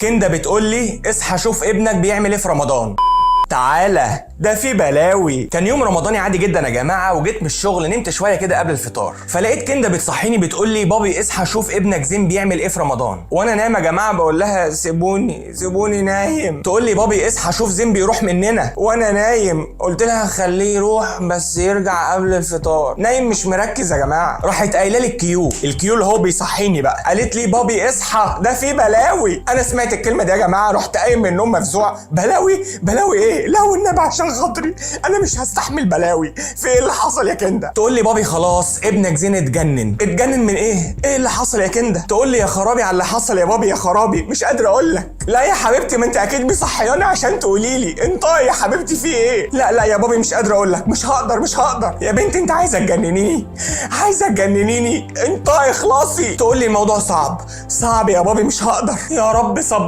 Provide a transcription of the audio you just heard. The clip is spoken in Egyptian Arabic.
كندا بتقول لي اصحى شوف ابنك بيعمل ايه في رمضان. تعالى ده في بلاوي. كان يوم رمضاني عادي جدا يا جماعه، وجيت من الشغل نمت شوية كده قبل الفطار، فلقيت كندا بتصحيني بتقول لي بابي اصحى شوف ابنك زين بيعمل ايه في رمضان. وانا نايم يا جماعة بقول لها سيبوني سيبوني نايم. تقول لي بابي اصحى شوف زين بيروح مننا وانا نايم. قلت لها خليه يروح بس يرجع قبل الفطار. نايم مش مركز يا جماعه. راحت قايله لي ال cue، ال cue اللي هو بيصحيني بقى، قالت لي بابي اصحى ده في بلاوي. انا سمعت الكلمة دي يا جماعة رحت قايم من النوم مفزوع. بلاوي؟ بلاوي ايه؟ لا والنبي عشان خاطري انا مش هستحمل بلاوي. في ايه اللي حصل يا كندا؟ تقول لي بابي خلاص ابنك زين اتجنن. اتجنن من ايه؟ ايه اللي حصل يا كندا؟ تقول لي يا خرابي على اللي حصل يا بابي، يا خرابي مش قادر اقول لك. لا يا حبيبتي ما انت اكيد مصحياني عشان تقولي لي. انطقي يا حبيبتي في ايه؟ لا لا يا بابي مش قادر اقول لك، مش هقدر مش هقدر. يا بنتي انت عايزه تجننيني، عايزه تجننيني، انطقي اخلصي. تقول لي الموضوع صعب صعب يا بابي مش هقدر. يا رب صبر.